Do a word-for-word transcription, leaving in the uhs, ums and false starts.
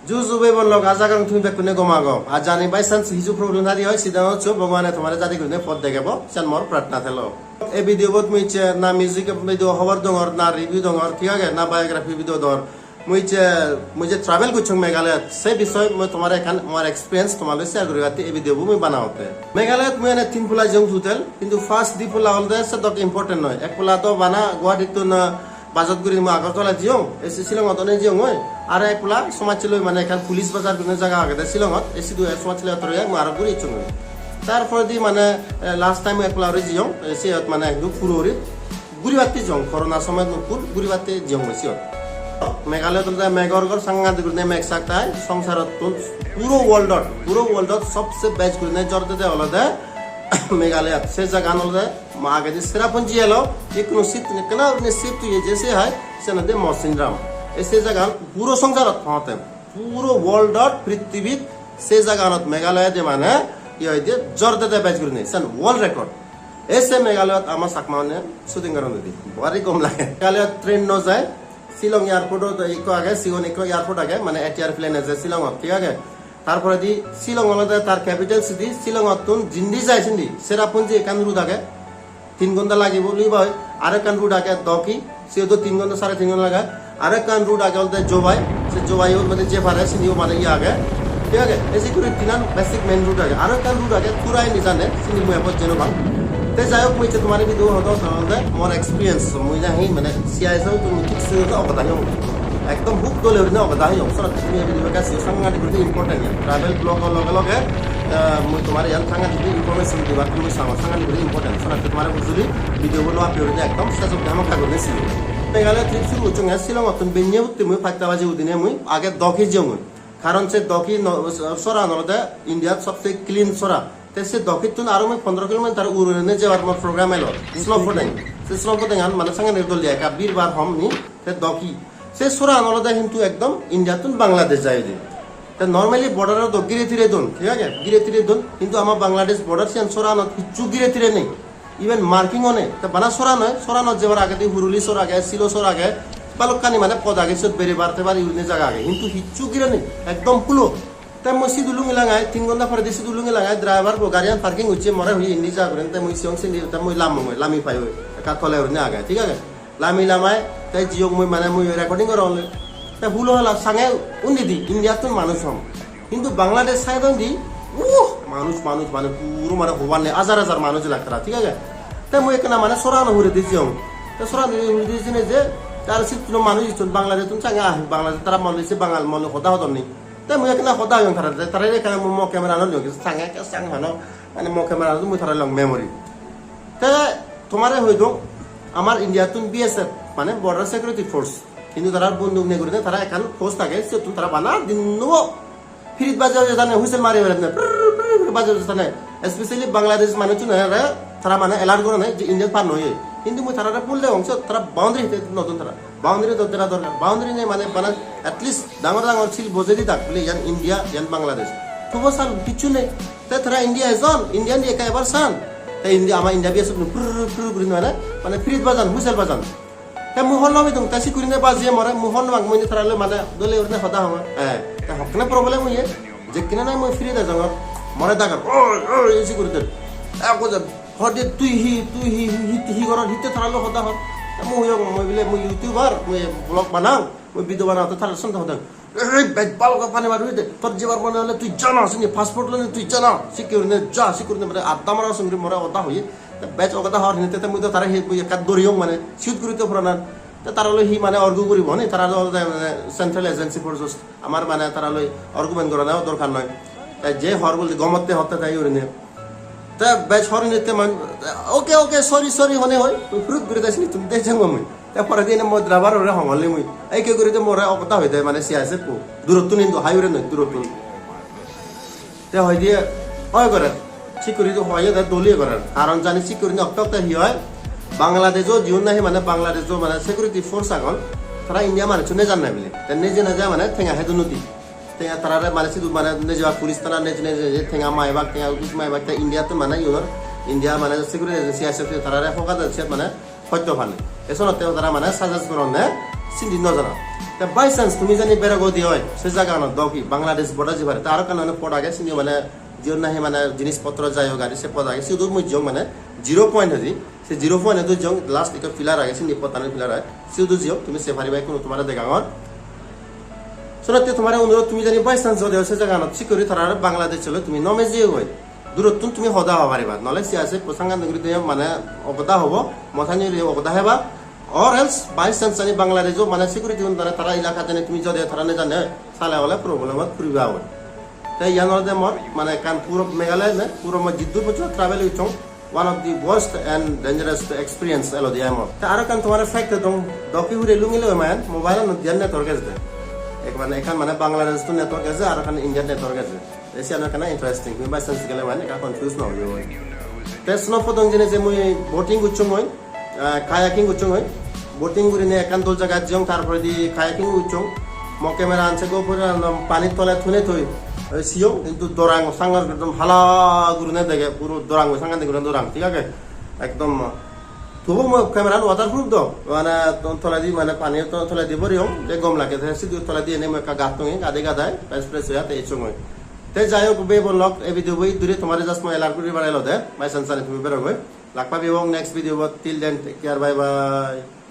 Ju ju bhei bon lok, aja gorong tumi bekkune gom ago. Ar jani by chance hiju problem thadi oi, sida hoccho Bhagwane tomare jadi gurine pot degebo, sen mor pratna thelo. Ei video bot mui icche na music video hobor dongor, na review dongor, thik age, na biography video dor. Mui icche, mui je travel gocchong Meghalaya, se bisoy mui tomare ekkan mor experience tomaloi share guribatte ei video bo mui banaotte. Meghalaya mui ene tin pola jeyong total, hintu first di pola olode sedok important noi. Ek pola do bana Guwahati tun, ah, bus ot guri mui Agartala jeyong, esi Shillong ot onei jeyong oi. Aro ek pola Somajchiloi mane ekkan police bazar gurine jaga agede Shillong ot, esi du Somajchiloi otore mui aro guri ecchong oi. Tar poredi mane, eh, last time ek pola uri jeyong, eh, siyot mane ekdom puro uri guribatte jeyong, corona somoy nukkun guribatte jeyong oi siyot. Meghalaya olode megor ghor, sangadik gurine meg sak tai, songsarottun puro world ot, puro world ot sobse bej gurine jor dede olode Meghalaya. Se jagan olode ma agedi Cherrapunji elo, ikkunu sit, ekkena gurine sit oye je se hai, sen olode Mawsynram. E se jagan puro songsarot hongotte, puro world ot, prithibit se jaganot Meghalaya de mane, iye hoide jor dede bej gurine, sen world record. E se Meghalaya ot ama Chakma une shooting goron didi, bari gom lage. Meghalaya ot train no jai, Shillong airport ot ikko age, sigon ikko airport age, mane A T R plane eje Shillong ot, thik age? Tar poredi Shillong olode tar capital city, Shillong ottun jindi jai sindi, Cherrapunji ekkan route age, tin ghonta lagibo, loi bai, aro ekkan route age Dawki, siyot do tin ghonta, sare tin ghonta lage, aro ekkan route age olode Jowai, se Jowai ot mane je pare sindi o mane iye age, thik age? E se guri tinan basic main route age, aro ekkan route age, pura indi jane, sindi mui ebot jei no pang. Te jai hok, mui icche tomare video hodo olode mor experience, mui nahi mane C I S F tun thik se ogoda hiyong. Ekdom hub dole gurine ogoda hiyong. Sora tumi ei video ekka siyo, sangadik guri important iyan. Travel vlog or loge loge, eh, mui tomare iyan sangadik guri information dibar, tumi sango, sangadik guri important. Sora tomare bujuli video bo no api gurine ekdom sej obdi hamakkai gurine siyo. Meghalaya trip suru gocchonge Shillong ottun benne utti mui pasta baji udine mui age Dawki jeyong. Karon se Dawki no-, soran olode India-t sobse clean sora. Te se Dawkittun aro mui pondro kilometer uguredi jebar mor program elo. Snowboarding. Se snowboarding an mane sangadik dol iye, ekka bhir bhar hom ni, te Dawki. Se soran olode hintu ekdom India-ttun Bangladesh jai de. Te normally border-o do gire tire don, thik age? Gire tire don, hintu ama Bangladesh border siyan soranot hissu gire tire nei. Even marking o nei. Te bana sora noi, soranot jebar agedi Huruli sor age, Silo sor age, balokkani mane pod age, siyot berebar tebar iyune jaga age. Hintu hissu gire nei, ekdom hulo. Te mui sidu lungi langai, tin ghonta poredi sidu lungi langai, driver bo gariyan parking gocche, more hoye indi ja gurin, te mui siyong sindi, te mui lamong oi, lami pai oi, ekka tole gurinei age, thik age? Lami lamai, te jiyong mui mane mui recording gorong ole. Te hulo hala sange undi di, India-ttun manuj hom. Hintu Bangladesh side ondi, uh, manuj, manuj, mane puro mane hobar nei, hajar hajar manuj elak tara, thik age? Te mui ekkena mane sorano huredi jiyong. Te sorano huredi jeinei je, te aro sittuno manuj icchon Bangladesh-tun sange ahi, Bangladesh tara mone se Bangal mone hoda hodon ni. Te mui ekkena hoda hoyong tara, te tara ekkena mui mo camera-an loi, sange ekke sang hono, mane mo camera-an mui tara loi memory. Te tomare hoi dong, amar India-ttun B S F, mane Border Security Force. Hintu tara bonduk nei gurinei tara ekkan post age, siyottun tara bana dinno pirit baje baje jane, whistle mari mari jane, prr, prr, prr baje baje jane. Especially Bangladesh manuchchunore tara mane alert gorone je India par no oye. Hintu mui tarare bhul degong, siyot tara boundary hite no don tara. Boundary dor dena dorkar. Boundary nei mane bana at least dangor dangor sil bojei di dak bole iyan India, iyan Bangladesh. Tubo san hissu nei. Te tara India ejon, India di ekka ebar san. Te India, ama India B S F no prr, prr guri mane, mane pirit bajan, whistle bajan. Te mui hon no pidung, te sikkuri ne bajiye more, mui hon no pang, mui indi tara loi mane dole gurine hoda hongor. Eh, te hokkene problem oye, jekkene nahi mui pirit ejongor, more dagar, "Oi, oi," esi guri der. Ekko je, "Hode tui hi, tui hi, hi, hi, hi goror, hitte tara loi hoda hor?" Te mui hoyong, mui bile mui YouTuber, mui vlog banang, mui video banang, te tara loi hoda. "Ei, bej bhalo guri pani bar hoide, tor jebar mone hole tui jana, sini passport loi tui jana," sikke gurine ja, sikke gurine mane adda mara songri more hoda hoye. Te bej ogada hor hinite te mui do tara he bui ekka doriyong mane, shoot guri to purana. Te tara loi hi mane argue guribo ni, tara do olode mane Central Agency Force, amar mane tara loi argument gorana dorkar noi. Te je hor bole gomotte hotte tai gurine. Te bej hor hinite man, "Okay, okay, sorry, sorry," hone hoi, mui furut guri dai sini tumi dai jang mui. Te poredi ene mo driver ore hongor li mui. Ei ke guri de more ogada hoide mane C I S F ko. Durottun hintu highway noi, durottun. Te hoi diye, "Oi gorer, sikkuri do hoye de doli gorer." Karon jani sikkuri ni okte okte hi oi, Bangladesh-o jiun nahi mane Bangladesh-o mane security force agon, tara India manuchun nejan nai bile. Te neje neje mane tenga hedun nudi. Tenga tarare mane sidu mane neje bak police tana neje neje tenga maibak, tenga office maibak, te India-ttun mane iyunor, India mane security agency ase, tarare hoga de se mane hoito pani. Esonotte tara mane suggest goronne, Sindi no jana. Te by chance tumi jodi berogoi de oi, se jaganot do hi Bangladesh border jei pare. Te aro ekkan mane pod age, sindi mane jiyen nahi mane jinis potro jai o gari, se pod age, sidu mui jiyong mane zero point hoide. Se zero point hoide jiyong, last ekko pillar age, sindi pottanor pillar age. Sidu jiyong, tumi sei pariba, ekkuno tomare degangor. Senotte tomare onurot, tumi jodi by chance jodi oi se jaganot, sikkuri tarare Bangladesh ole tumi no mejeyogoi. Durottun tumi hoda hoi pariba, nole siya se sangadik guri de mane ogoda hobo, motani guri ogoda heba, or else by chance jodi Bangladesh o mane security gun tara, tara elaka jodi tumi jodi tara no jane, sale ole problem ot puriba oi. Te iyan olode mor mane ekkan puro Meghalaya ne, puro mui jiddur bojor travel gocchong, one of the worst and dangerous experience elo de mor. Te aro ekkan tomare fact dong, doki hure lungi loi man, mobile anot diyan network ejede. Ek mane ekkan mane Bangladesh to network ejede, aro ekkan India network ejede. Te siyan ekkana interesting, tumi by chance gele mane ekka confuse no oiyo. Te snow podong jeinei je mui boating gocchongoi, ah, kayaking gocchongoi. Boating gurinei ekkan dol jagat jiyong, tar poredi kayaking gocchong. Mo camera an se GoPro an panir tole thunei thoi, oi siyong, hintu dorang sangor ekdom hala gurinei dege, puro dorang sangadik gurinei dorang, thik age? Ekdom Tobu mo camera an waterproof do, mane to-, toledi mane pani to-, toledi boriyong, je gom lage, te sidu toledi ene mo ekka gat tongi, gade gadai, fresh fresh oya te echongoi. Te jai hok, be bon lok, e video bo idure tomare just mo alert guribar elo de, by chance ani tumi berogoi. Lak pabong next video bot, till then, take care, bye bye.